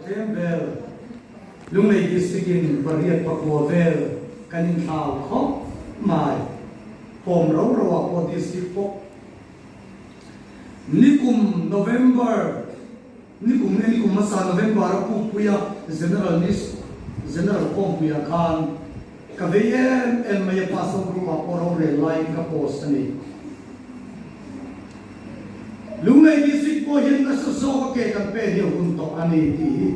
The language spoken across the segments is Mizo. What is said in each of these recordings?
tlem vel, Lunglei District in pariat pakua vel kan inthlau khawp mai. Kawm ro ro ah pawh District pawh nikum November nikum nge nikum hmasa November a pukpuia General General Kawmpuia khan ka vei em em mai a Pastor Group ah pawh rorel laiin ka post a ni. Lunglei District pawh hian nasa zawk a ke kan pen hi a hun tawh a ni tih hi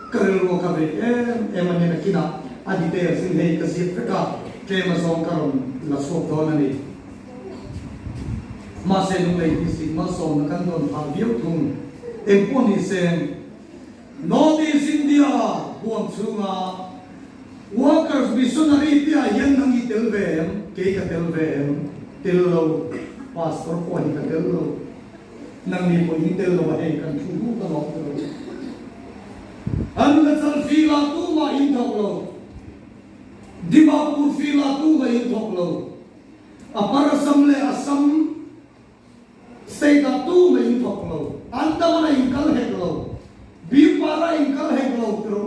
ka rilru a ka vei em em a ni. Nakinah a details in hei ka ziak vek a, tlem azawng ka rawn la chhuak dawn a ni. Mahse Lunglei District malsawmna kan dawn phah viau thung. Engpawh ni se North East India huam chhunga Workers Missionary te ah hian nang i tel ve em? Kei ka tel ve em? Tel lo. Pastor pawh hi ka tel lo. Nangni pawh in tel lo a hei kan thu hu ka lawm ta lo. An la chal fil ah tumah in thawk lo. Dimapur fil ah tumah in thawk lo. Upper Assam leh Assam State ah tumah in thawk lo. Andaman ah in kal hek lo. Birpara ah in kal hek lo tiro.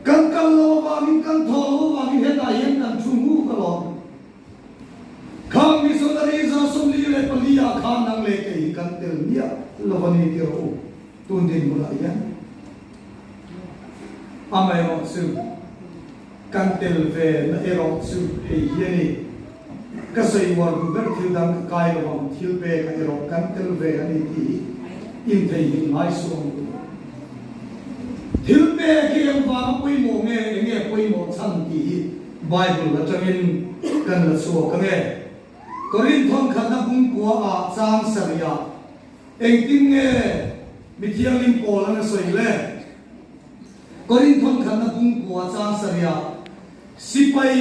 Kan kal lo avangin kan thaw lo avangin hetah hian kan thu hmu ka lawm. Khang missionary 144 ah khan nang leh kei hi kan tel miah lo a ni tiro u tun dinhmunah hian. Amaherawh chu kan tel ve na erawh chu hei hi a ni. Ka sawi uar duh ber thil dang ka kai lo ang thil pek ah erawh kan tel ve a ni tih hi intheihnghilh ngai suh ang u. Thil pek hi engvanga pawimawh nge enge pawimawh chhan tih hi Bible atangin kan la chhuak ang e. Korinth thawnkhatna pumkua ah chang sarih ah engtin nge mithianghlim pawl an a sawi le? Korinth thawnkhatna pumkua chang sarih ah sipai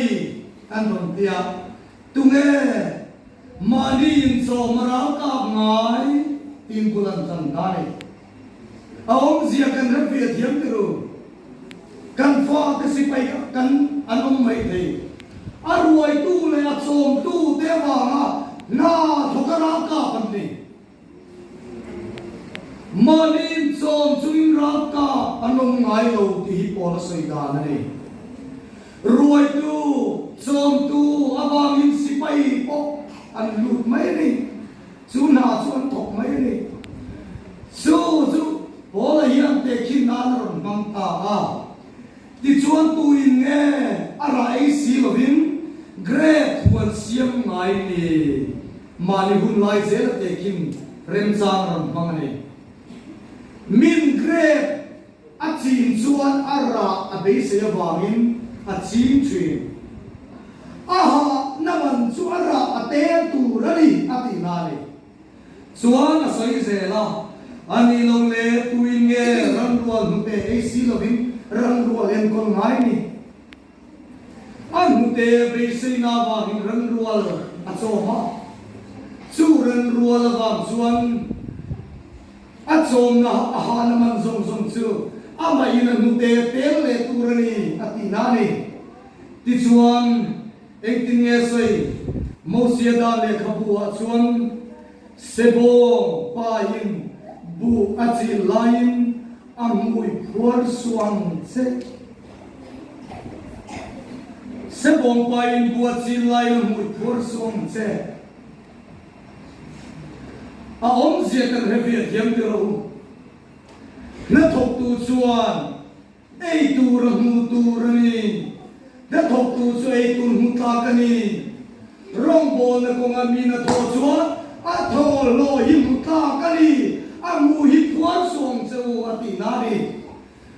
an rawn ti a, Tunge mahni inchawm a ralkap ngai tiin bul an tan ta a ni. A awmzia kan hre fiah thiam ti ru. Kan fate sipai kan an awm mai thei. A ruaitu leh a chawmtu te avanga hna thawk a ralkap an ni. Mahni inchawm chungin ralkap an awm ngai lo tih hi Paula sawi dan a ni. Ruaitu, chawmtu avangin sipai pawh an lut mai a ni. Chu hna chu an thawk mai a ni. Chu chu Paula hian tehkhin nan a rawn hmang ta a. Tichuan tuin nge a rah ei si lovin grape huan siam ngai ni? Mahni hun lai zel a tehkhin remchang a rawn hmang a ni. Min grape a chin chuan a rah a beisei avangin a ching thin. A hahna man chu a rah a tel tur a ni a tihna a ni. Chuan a sawi zel a, A ni lo le, tuin nge ranrual hnute ei si lovin ranrual enkawl ngai ni? A hnute beiseina avangin ranrual a chawm a, chu ranrual avang chuan a chawmna a hahna man zawng zawng chu amahin a hnute tel leh tur a ni a tihna a ni. Tichuan, Engtin nge sawi? Mosia dan lehkhabu ah chuan Sebawng pain buh a chil laiin a hmui phuar suang che. Sebawng pain buh a chil laiin a hmui phuar suang che. A awmzia kan hre ve thiam ti rawh u. Hnathawktu chuan Ei tur a hmu tur a ni. Hnathawktu chu ei tur hmu tlak a ni. Rawngbawlna kawnga min a thawh chuan a thawhlawh hi hmu tlak a ni. A hmuh hi phuar suang che u a tihna a ni.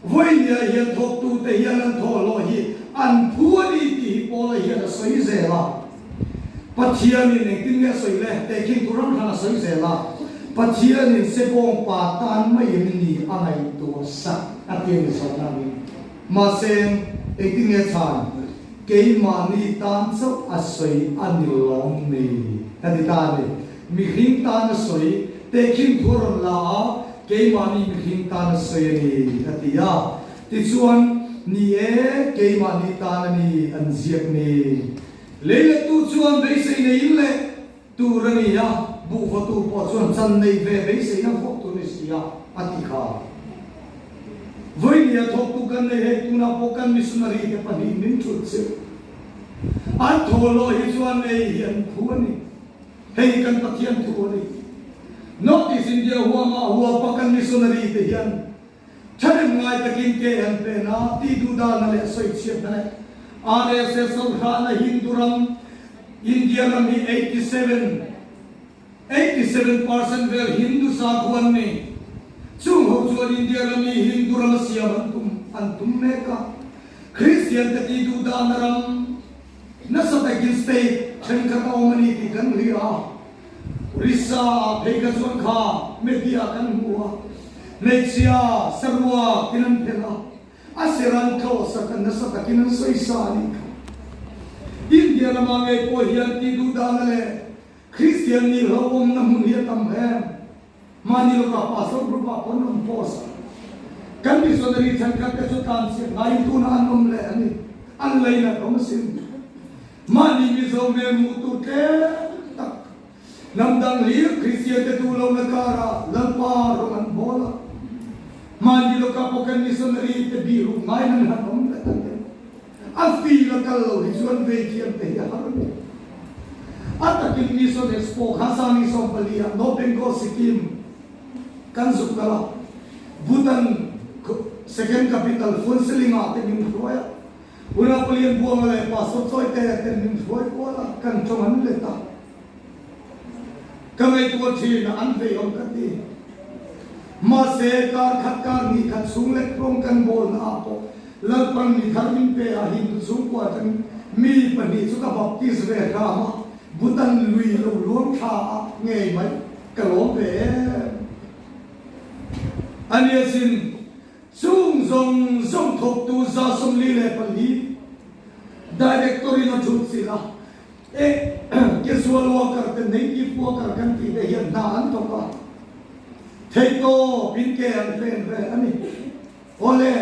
Vawinia hian thawktute hian an thawhlawh hi an phu a ni tih hi Paula hian a sawi zel a. Pathianin engtin nge a sawi le? Tehkhin tur ram hran a sawi zel a, Pathianin Sebawng pa tan maiin ni a ngaihtuah sak a ti a ni zawhna a ni. Mahse, engtin nge chhan? Keimahni tan chauh a sawi a ni lawm ni? Ka ti ta a ni. Mihring tan a sawi, tehkhin thu a rawn la a, keimahni mihring tan a sawi a ni, a ti a. Tichuan, ni e, keimahni tan a ni an ziak ni. Leilettu chuan beisei neiin leh tur a ni a, buhvatu pawh chuan chan nei ve beiseina vuak tur ni si a, a ti kha. Vawinia thawktu kan nei hei tunah pawh kan missionary te pahnihin min thut cheu. An thawhlawh hi chuan ei hi an phu a ni. Hei hi kan Pathian thu a ni. North East India huama huapa kan missionary te hian thahnem ngai takin ke an pen a, tih duhdana leh sawichhiatna leh RSS ho hrana Hindu ram India ram hi 87 87 percent vel Hindu sakhua an ni. Chung ho chuan India ram hi Hindu ram a siam an tum an tum mek a. Kristian te tih duhdana ram nasa takin state thenkhat a awm a ni tih kan hria a. Orissa ah phei kha chuan kha media kan hmu a, hmeichhia saruak in an phelh a, a ser an tlawh sak a nasa takin an sawi sa a nih kha. India lama ngei pawh hian tih duhdana leh Kristian nih hlauhawmna hmun hi a tam em? Mahni lawkah pastor group ah pawh an rawn post a. Kan missionary thenkhat te chu tlan chhiat ngaiin tunah an awm leh a ni. An lainat awm asin. Mahni Mizo hmel hmuh tur tlem tak hnam dang hlir Kristian te duh lohna karah Lalpa rawng an bawl a. Mahni lawkah pawh kan missionary te bihruk ngaiin an han awm leh a ni. A feel a kal lo hi chuan vei thiam te hi a har a ni. A takin Mission Expo kha Sani 14 ah North Bengal Sikkim kan zuk kal a, Bhutan second capital Phuentsholing ah te min hruai a, Unau Palian Buanga leh Pastor Chawite ten min hruai kual a, kan tawng an let a. Ka ngaihtuah thin a, an vei awm ka ti. Mahse, kar khat kar hnih khat chhung lek rawng kan bawlna ah pawh Lalpan mi thar min pe a, Hindu chhungkua atangin mi pahnih chu ka baptist ve hram a, Bhutan lui lo luang thla a ngei mai, ka lawm ve em. A nia sin, chung zawng zawng thawktu 44 Director in a thut chilh a, E, casual worker te native worker kan tih te hian hna an thawk a, theihtawp in ke an pen ve a ni. Awle,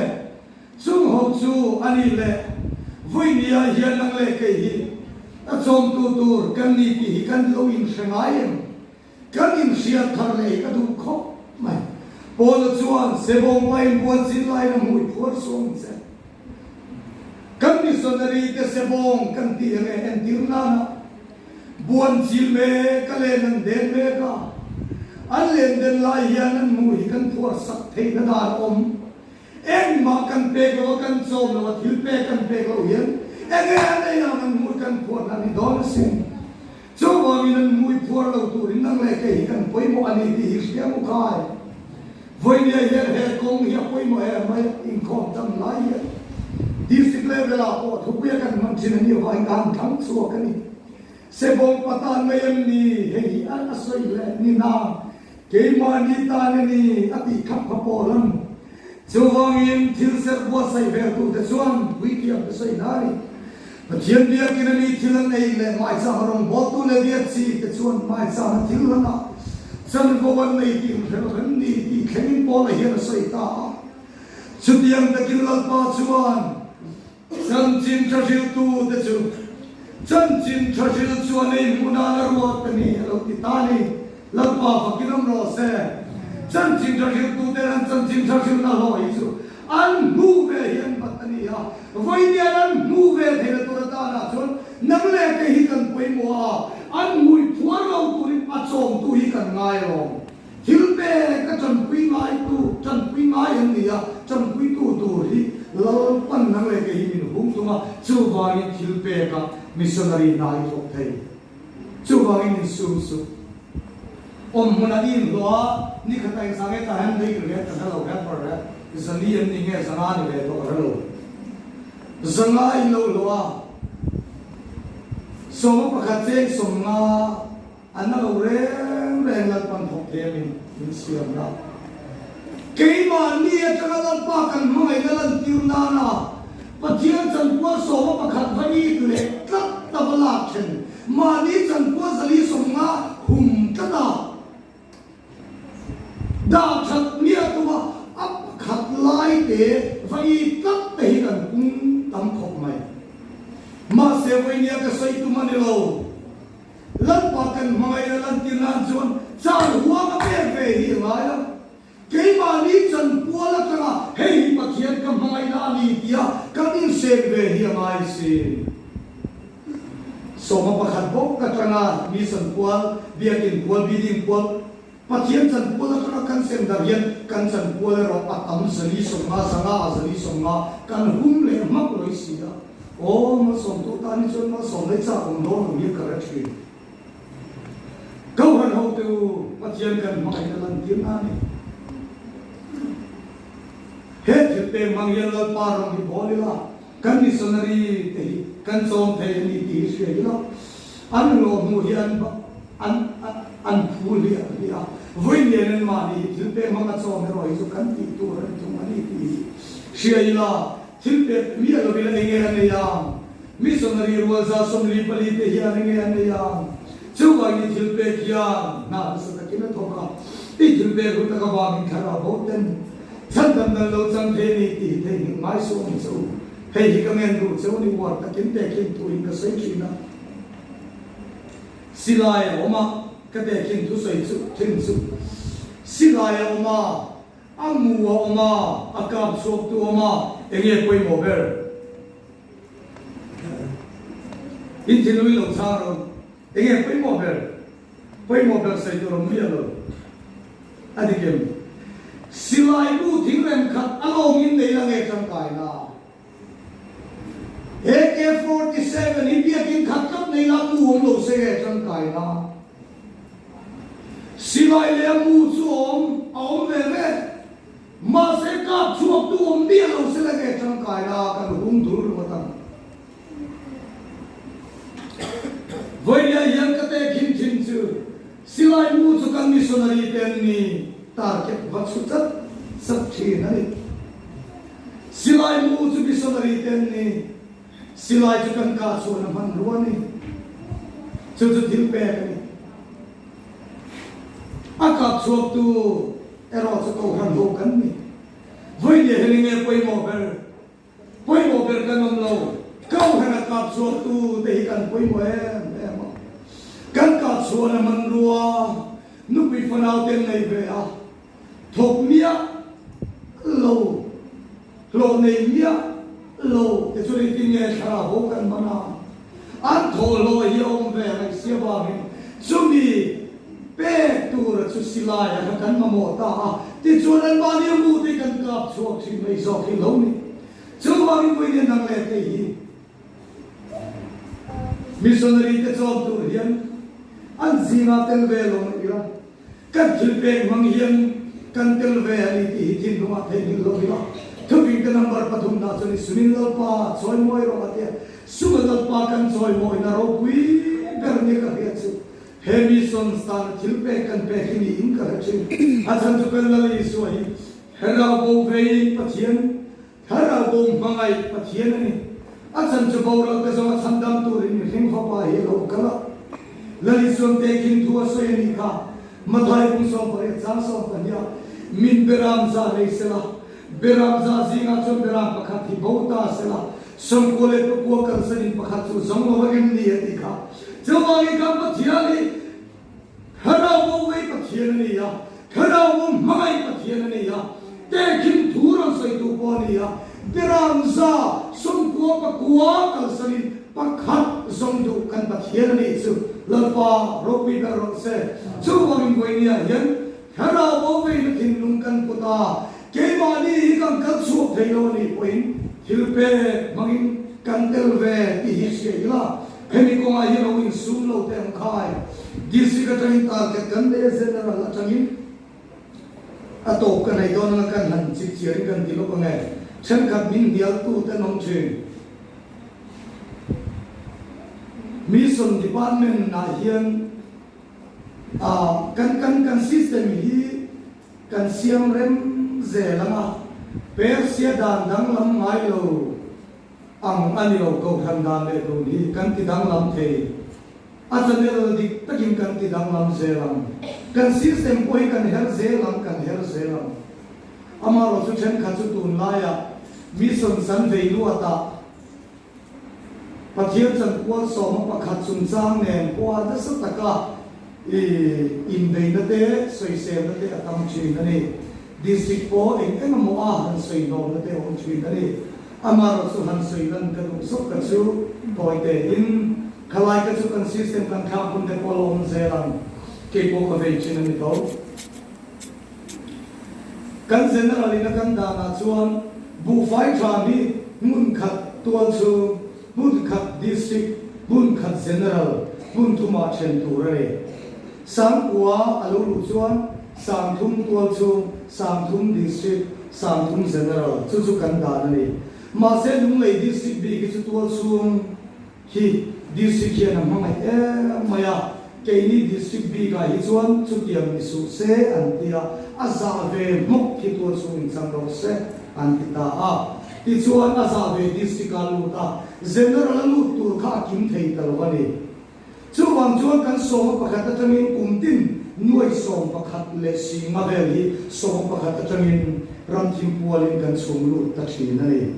chung ho chu a ni le, Vawinia hian nang leh kei hi a chawmtu tur kan ni tih hi kan lo inhre ngai em? Kan inhriat thar leh hi ka duh khawp mai. Paula chuan Sebawng pain buan chin laiin a hmui phuar suam che. Kan missionary te Sebawng kan tih ang e entir nana buan chil mek a len an den mek a, an len den lai hian an hmuh hi kan phuar sak theihna dan a awm. Engmah kan pek lo a, kan chawm lo a, thil pek kan pek loh hian enge an ei ang an hmuh kan phuarna a ni dawn asin. Chuvangin an hmui phuar lo turin nang leh kei hi kan pawimawh a ni tih hi hria mu khai. Vawinia hian he kawng hi a pawimawh em mai, inkhawm dam lai hian District level ah pawh thupuia kan hman thin a nih avangin ka han thlang chhuak a ni. Sebawng patan mai em ni hei hi a sawi leh ni na Keimahni tan a ni a tih khap kha pawl ang. Chuvangin thil serh buatsaih veltute chuan puithiam te sawi hna a ni. Pathian biakin a mi thil an ei leh maichama rawngbawltu leh biakchi te chuan maichama thil hlanah chanvo an nei tih an hre lo em ni tih thlengin Paula hian a sawi ta a. Chutiang takin Lalpa chuan Chanchin tha hriltu te chu chanchin tha hril chuan ei hmuh nan a ruat a ni a lo ti ta a ni. Lalpa fakin awm rawh se. Chanchin tha hriltu ten an chanchin tha hrilna hlawh hi chu an hmuh ve hi an bat a ni a. Vawiin an hmuh ve theihna tur atanah chuan nang leh kei hi kan pawimawh a, an hmui phuar lo turin a chawmtu hi kan ngai alawm. Thil pek a tanpui ngaitu, tanpui ngai an ni a, tanpuitu tur hi Lalpan nang leh kei hi min hung thung a, chuvangin thil peka missionary hna hi thawk thei. Chuvangin insum suh. Awm hmunah i inhlawh a, nikhat a inzah nge tah hian lei riat ka hre lo, helper riat zali an ni nge zanga ni ve tawh ka hre lo. Zanga in lo hlawh a, sawma pakhat cheng 50 An a lo reng reng Lalpan thawk thei a min min siam la. Keimahni atanga Lalpa kan hmangaihna lantir nana Pathian chanpual sawma pakhat va it leh tlat ta va lak then mahni chanpual 450 hum tlat a dah that miah tuma a pakhat lai te va it tlat te hi kan pung tam khawp mai. Mahse vawinia ka sawi tum a ni lo. Lalpa kan hmangaihna lantir nan chuan chan huang a pek ve hi a ngai a. Keimahni chanpual atanga hei hi Pathian. Pathian ka hmangaihna a ni tia kan insem ve hi a ngai si. Sawma pakhat bawk atanga mission pual, biakin pual, building pual, Pathian chanpual atanga kan sem dar hian kan chanpual erawh a tam 450, 500 ah 450 kan hum leh hmak lawih si a. Aw, malsawmtu tan hi chuan malsawm leh chak awm dawn lo hian ka hre thin. Kohhran hote u, Pathian kan hmangaihna lantir na a ni. He thil peng hmang hian Lalpa rawng hi bawl ila, kan missionary te hi kan chawm thei a ni tih hi hria ila, an hlawh hmuh hi an an an phu hliah hliah a, vawi lian an mahni hi thil pek hmang a chawm erawh hi chu kan tih tur a ni thung a ni tih hi hria ila, thil pek miah lo ila enge a nei ang? Missionary rual 144 te hian enge a nei ang? Chuvangin thil pek hian hna nasa takin a thawk a, i thil pek ru tak avangin thlarau bo ten chhandam dan lo chang thei a ni tih hi theihnghilh ngai suh ang che u. Hei hi ka ngen duh che u ni uar takin tehkhin thuin ka sawi thin a. Silai a awm a, ka tehkhin thusawi chu thin chu silai a awm a, a mu a awm a, a kap chhuaktu a awm a, enge pawimawh ber? In thinlung in lo chhang rawh. Enge pawimawh ber? Pawimawh ber sawi tur awm miah lo. A dik em? Silai bu thingrem khat a lawngin nei la nge tangkaina? AK-47 hi biakin khat tlat nei la mu awm lo se nge tangkaina? Silai leh a mu chu awm a awm ve ve. Mahse kap chhuak tu awm miah lo se la nge tangkaina kan hung dul ringawt ang. Vawinia hian ka tehkhin thin chu silai mu chu kan missionary te an ni target va chhu chat chat thin a ni. Silai mu chu missionary te an ni, silai chu kan kah chhuahna hmanrua a ni. Chu chu thil pek a ni. A kap chhuak tu erawh chu kohhran ho kan ni. Vawinia hian enge pawimawh ber? Pawimawh ber kan awm lo. Kohhran a kap chhuak tu te hi kan pawimawh em em a. Kan kap chhuahna hmanrua nupui fanau te an nei ve a, thawk miah lo, hlawh nei miah lo te chuan engtin nge thlarau ho kan man a, an thawhhlawh hi a awm ve ngaihsia vangin chumi pek tura chu silai a kha kan mamawh ta a, tichuan anmahni a mu te kan kap chhuak thin mai zawk hi lo ni. Chuvangin vawiin nang leh kei hi missionary te chawm tur hian an zingah tel ve lo mai ila, Kan thil pek hmang hian kan tel ve a ni tih hi thinlungah theihnghilh lo ila, thuping te number pathum dah chuan i sumin Lalpa chawimawi rawh a tia, suma Lalpa kan chawimawina ropui ber nia ka hriat chu he missions tana thil pek kan pek hi niin ka hre thin. A chhan chu kan Lal Isua hi Thlarau bo vei Pathian Thlarau bo hmangaih Pathian a ni. A chan chu boral te zawng a chhandam turin mihring fapa hi a lo kal a. Lal Isuan tehkhin thu a sawi a nih kha. Mathai bung 18 chang 12 ah, Min beram za nei sela, beram za zingah chuan beram pakhat hi bo ta sela, 99 kalsanin pakhat chu zawng lo em ni a tih kha. Chuvangin kan Pathian hi Thlarau bo vei Pathian a ni a, Thlarau bo hmangaih Pathian a ni a, tehkhin thu rawn sawitu pawh a ni a, Beram 99 kalsanin pakhat zawng duh kan Pathian a nih chu Lalpa ropui ber rawh se. Chuvangin vawinia hian Thlarau bo veina thinlung kan put a, keimahni hi kan kal chhuak thei lo a nih pawhin thil pek hmangin kan tel ve tih hi hria ila, Hemi kawngah hian lo insum lo teh ang khai. District atangin target kan nei a, General atangin a tawp ka nei dawn anga kan han chip chiarin kan ti lawk ang e. Thenkhat min hnialtu te an awm thin. Mission Department ah hian kan kan kan system hi kan siam rem zel ang a, Persia dan danglam ngai lo. Ang a ni lo, Kohhran dan leh dun hi kan ti danglam thei. A channel dik takin kan ti danglam zel ang. Kan system pawh hi kan her zel ang, kan her zel ang. Amaherawh chu thenkhat chu tunlaiah mission san vei luatah Pathian chanpual sawma pakhat chungchang nen pawha nasa taka i inbeina te, sawiselna te a tam thin a ni. District pawh eng eng emaw a han sawi hlawmna te a awm thin a ni. Amaherawh chu han sawi lan ka duh zawk ka chu tawi tein khalai ka chu kan system kan thlak hun te pawh a la awm zel ang, kei pawh ka vei thin a ni tho. Kan General in a kan danah chuan buhfai tha hi hmun khat tual chhung, hmun khat District, hmun khat General, hmun thumah then tur a ni. Sangkua a lo luh chuan Sangthum tual chhung, Sangthum District, Sangthum General chu chu kan dan a ni. Mahse Lunglei District bik hi chu tual chhung hi District hian a hmangaih em mai a, keini District bikah hi chuan chutiang ni suh se an ti a, a zah ve hmawk hi tual chhung in chang rawh se an ti ta a. Tichuan a zah ve District a lut a, General a lut tur kha a kim thei ta lo a ni. Chuvang chuan kan sawma pakhat atangin kum tin nuai 11 leh singa vel hi 11 atangin ramthim pualin kan chhung lut ta thin a ni.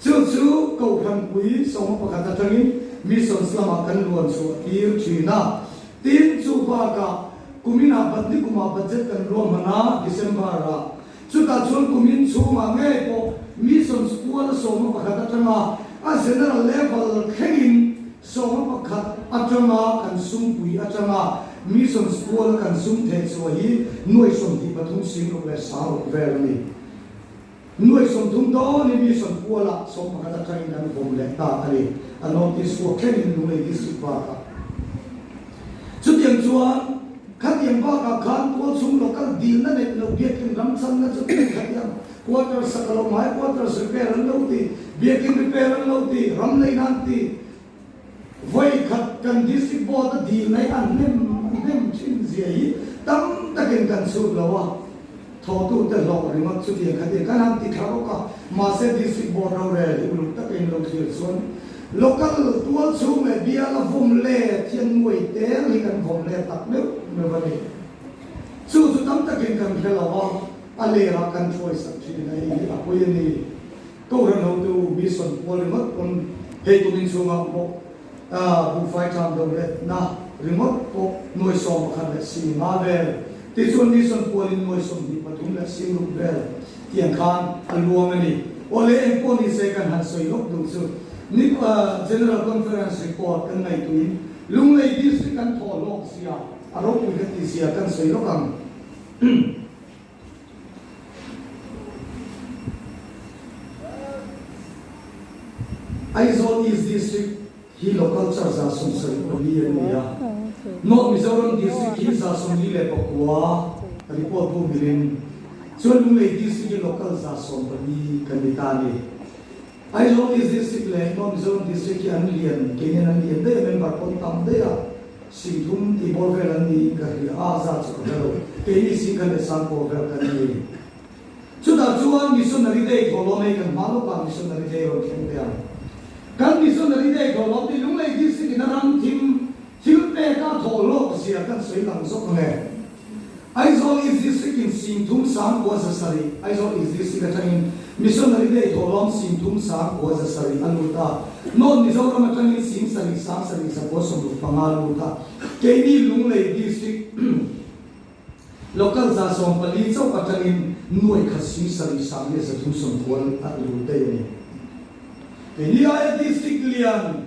Chu chu Kohhranpui 11 atangin Missions lamah kan luan chhuah tir thin a. Tin, chu bakah kuminah Badni kumah budget kan ruahman a, December-ah. Chutah chuan kumin chhungah ngei pawh Missions puala 11 atanga a general level thlengin 11 atanga kan sumpui atanga Missions puala kan sum theh chhuah hi nuai 23 singruk leh sangruk vel a ni. Nuai 30 dawn hi Mission puala 11 atangin kan vawm leh ta a ni. A North East huap thlengin Lunglei District bakah. Chutiang chuan khatiang bakah khan tualchhung local dilna neih loh biakin ramchanna chu tih khatiang quarter sak a lo ngai, quarters repair an lo ti, biakin repair an lo ti, ram lei nan ti. Vawi khat kan district board a dil nei a hnem a hnem thin zia hi tam takin kan chhut lo a. Thawhtute hlawh ringawt chutiang kha tia kan han ti thla bawk a, mahse District Board rorel hi uluk takin lo thlir chuan Local tual chhung leh biala vawm let hian nuai tel hi kan vawm let tak meuh meuh a ni. Chu chu tam takin kan hre lo a, a lerah kan thuai sak thin a, hei hi a pawi a ni. Kohhran hotu Mission pual ringawt pawn hei kumin chhungah pawh Buhfai ṭam do letna ringawt pawh nuai 11 leh 50 vel, tichuan Mission pualin nuai 23 leh 60 vel tiang khan a luang a ni. Awle eng pawh ni se kan han sawi lawk duh chu ni General Conference report kan ngaihtuahin Lunglei District kan thawh hlawk zia, a ropui ka tih zia kan sawi lawk ang. Aizawl East District hi Local Church 74 an ni a, North Mizoram District hi 49 report bu mirin chuan Lunglei District hi Local 14 kan ni ta a ni. Aizawl East District leh North Mizoram District hi an lian, keinian an lian daih a, member pawh an tam daih a. 30 tih bawr vel an niin ka hria a, zat chu ka hre lo. Keini 10,000 leh 9,000 vel kan ni. Chutah chuan Missionary Day thawhlawm hei kan hma lawkah Missionary Day rawn thleng teh ang. Kan Missionary Day thawhlawm tih Lunglei District in a ram thim thil peka thawhlawk zia kan sawi lang zawk ang e. Aizawl East District in 30 9 700, Aizawl East District atangin Missionary Day thawhlawm 30 9 700 a lut a, North Mizoram atangin 7 9 7 9 65 a lut a, keini Lunglei District Local 140 chauh atangin 1,000 7 9 390 a lut daih a ni. Keini aia District lian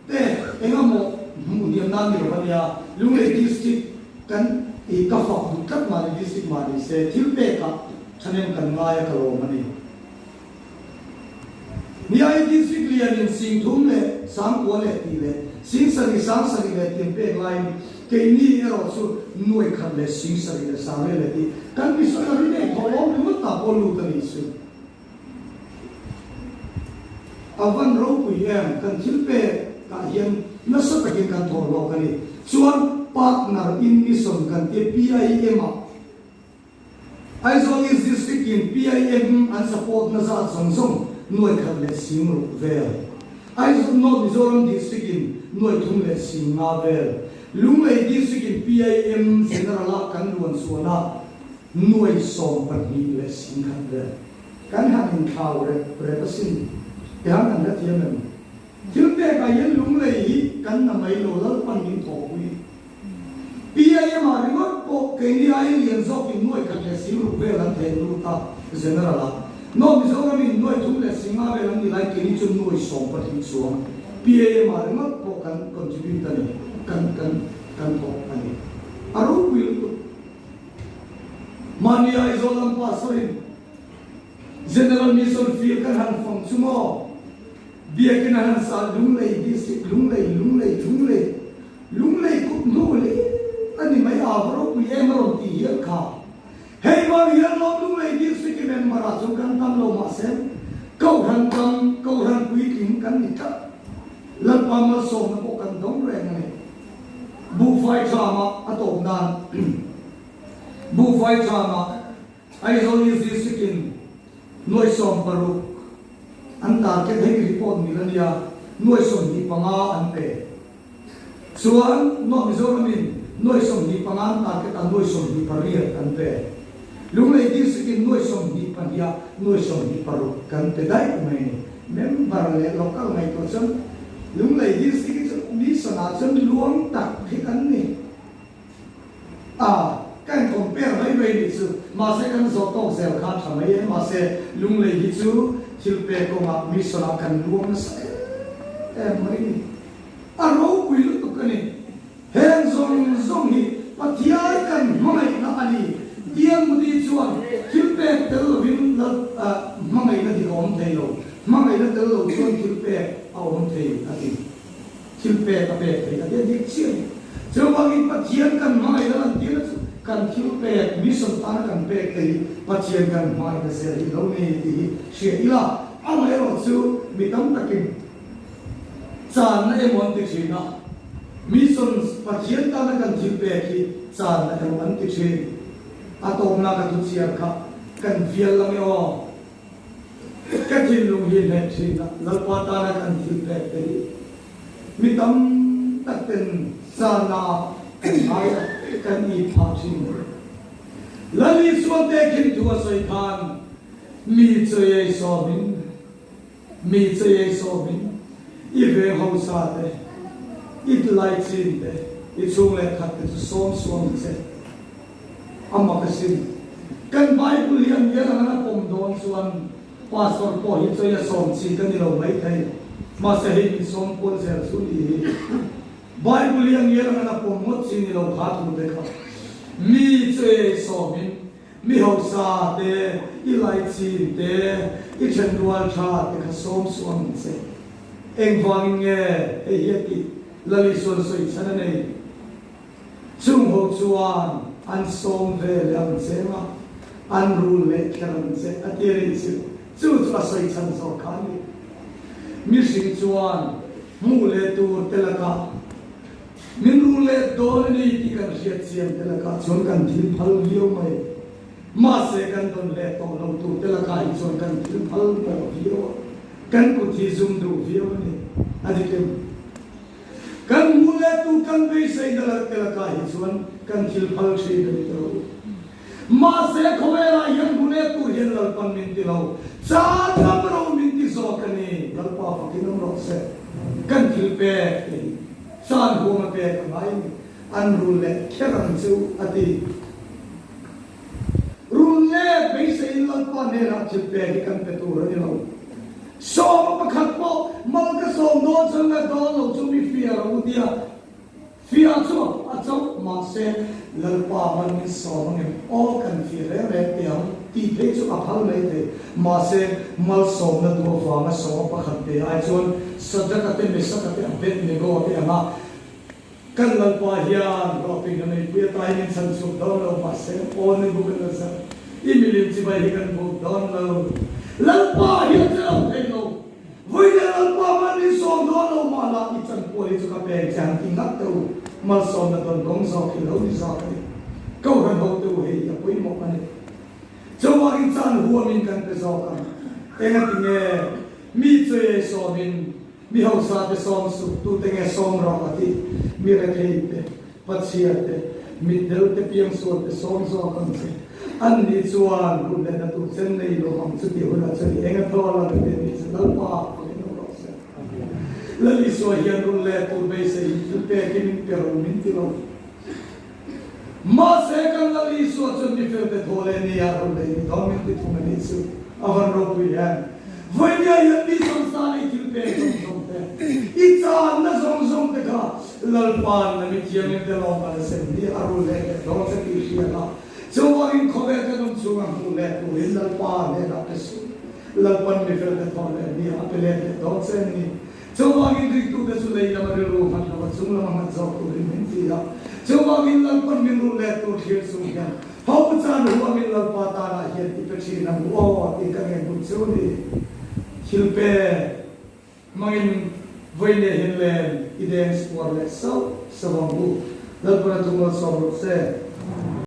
Te engemaw hmuh hniam nan ni lo a nia, Lunglei District kan i ka fak duh tlat mahni District mah ni se thil pekah thahnem kan ngai a ka lawm a ni. Niai District lianin 30 leh 9,000 leh tih leh 7,000 7,000 leh tih an pek laiin keini erawh chu 1,000 leh 7,000 leh 9,000 leh tih kan missionary nei thawhlawm ringawt ta pawh lut a nih chu. A van ropui em, kan thil pek ah hian nasa takin kan thawh hlawk a ni. Chuan Partner in Mission kan tia PIM ah Aizawl East District in PIM an support na zat zawng zawng 1,000 leh 60 vel. Aizawl North Mizoram District in 3,000 leh 50 vel. Lunglei District in PIM General ah kan luan chhuahna Nuai 12 leh 10,000 vel kan han inthlau rep rep asin tiang kan hre thiam em? Thil pekah hian Lunglei hi kan na mai lo Lalpan min thawhpui. PIM ah ringawt pawh keini aiin lian zawkin nuai khat leh singruk vel an theh lut a, General ah. North Mizoram in nuai thum leh singa vel an ni lai keini chu nuai 12 chuang PIM ah ringawt pawh kan contribute a ni, kan kan kan thawk a ni. A ropui lutuk. Mahni Aizawl lam pastor in General Mission Field kan han fang chu maw? Biakinn a han sah Lunglei District, Lunglei, Lunglei, Lunglei, Lunglei kut hnu hle a ni mai a, va ropui em a rawn ti hial kha. Hei vang hian lawm Lunglei District i member ah chuan kan tam lo mahse Kohhran tam, Kohhran puitling kan ni tlat. Lalpa malsawmna pawh kan dawng reng a ni. Buhfai thamah a tawp nan Buhfai thamah Aizawl East District in nuai 60 an target hei report mil a nia, nuai 25 an pe. Chuan North Mizoram in nuai 25 an target a nuai 28 an pe. Lunglei District in nuai 22 ah nuai 26 kan pe daih mai a ni. Member leh local ngaihtuah chuan Lunglei District hi chu mission ah chuan luang tak hi kan ni. A, ka in compare mai mai nih chu, mahse kan zawh tawk zel kha a tha mai e, mahse Lunglei hi chu thil pek kawngah mission ah kan luang nasa em em mai ni, a ropui lutuk a ni, heng zawng zawng hi Pathian kan hmangaihna a ni, Tiang Mudi chuan thil pek tel lovin lal hmangaihna dik a awm thei lo, hmangaihna tel lo chuan thil pek a awm thei a ti. Thil pek a pek theih a ti a dik chiah a ni. Chuvangin Pathian kan hmangaihna lantirna chu kan thil pek, mission tana kan pek te hi Pathian kan hmangaihna zel hi lo ni tih hi hria ila, amaherawhchu mi tam takin channa emaw an ti thin a, missions Pathian tana kan thil pek hi channa emaw an ti thin. A tawpna ka thu chhiar kha kan vial lang e aw. Ka thinlung hi hleh thin a, Lalpa tana kan thil pek te hi mi tam tak ten zana kan ngai a, kan i phah thin. Lal Isuan te khin thu a sawi khan mi chawi ei sawmin, mi chawi ei sawmin i veng hausa te, i tlai chin te, i chhung leh khat te chu sawm suam che. A mak asin. Kan Bible hi a ngial ang an a pawm dawn chuan Pastor pawh hi chawi a sawm chi ka ni lo mai thei. Mahse hei min sawm kual zel chu ni hi. Bible hi a ngial ang an a pawm ngawt chi ni lo kha thu te kha. Mi chawi sawmin mi hausa te, i laichin te, i thenrual tha te kha sawm suh ang che. Engvangin nge hei hi a tih Lal Isuan sawi chhan a nei. Chung ho chuan an sawm ve leh ang che emaw, an rul leh kher ang che a ti a nih chu. Chu chu a sawi chhan zawk kha a ni. Mihring chuan hmuh leh tur te lakah min rul leh dawn a ni tih kan hriat chian te lakah chuan kan thil phal viau mai. Mahse kan dawn leh tawh lo tur te lakah hi chuan kan thil phal mawh viau a, kan kut hi zum duh viau a ni. A dik em? Kan hmuh leh tu kan beisei na lak te lakah hi chuan kan thil phal thin a ni ta lo. Mahse khawvelah hian hmu leh tur hian Lalpan min ti lo, chan lam ro min ti zawk a ni. Lalpa fakin awm rawh se. Kan thil pek te hi chan huam a pek a ngai a ni. An rul leh kher ang chu a ti. Rul leh beiseiin Lalpa hnenah thil pek hi kan pe tur a ni lo. Sawma pakhat pawh mal ka sawm dawn chuan ka dawn lo chu mi fiah lo u tia fiah chu a chauh mahse Lalpa mal min sawm angem aw kan fiah reng reng teh ang tih phei chu a phal mai thei mahse malsawmna duh avanga sawma pakhat pe ai chuan Sadraka te Mesaka te Abednego te anga Kan Lalpa hian hlawhtling a neipui ata hi min chhan chhuak dawn lo, mahse aw Nebuchadnezzar, i milim chibai hi kan buk dawn lo. Lalpa hi a che lo thei lo. Vawiin Lalpa mal min sawm dawn lo mah la, i chanpual hi chu ka peng che han ti ngat teh u, malsawmna dawn kawng zawk hi lo ni zawk a ni. Kohhran ho te u hei hi a pawimawh a ni. Chuvangin chan huamin kan pe zawk ang. Engatinge mi chawi ei sawmin Mi hausa te sawm suh, tute nge sawm rawh a tih? Mi rethei te, pachhia te, mitdel te piangsual te sawm zawk ang che. An ni chuan hun leh na tur chen nei lo ang chu tih hunah chuan i eng a thaw la rethei ni che Lalpa pawhin awm rawh se. Lal Isua hian rul leh tur beisei in thil pekin min pe ro min ti lo. Mahse kan Lal Isua chuan mi felte thaw leh ni ah rul leh ni dawn min ti thung a nih chu a van ropui em. Vawinia hian mi sawmsa leh i thil pek zawng zawng te, i channa zawng zawng te kha Lalpa'n na mi thiangin te lawm a la sem hi a rul leh leh dawn che tih hriat a, chuvangin khawvel kan awm chhunga hmuh leh turin Lalpa hnenah pe suh. Lalpa'n mi felte thaw leh ni ah a pe let leh dawn che a ni. Chuvangin ringtute chu lei lama rilru nghat lova chung lama nghat zawk turin min ti a. Chuvangin Lalpan min rulh let tur thlir chung hian ho chan huamin Lalpa tanah hian i pe thin ang u aw tih ka ngen duh chu ni. Thil pe hmangin vawi leh hin len i deng spuar leh sauh sauh ang u. Lalpan a thungawl sawm rawh se.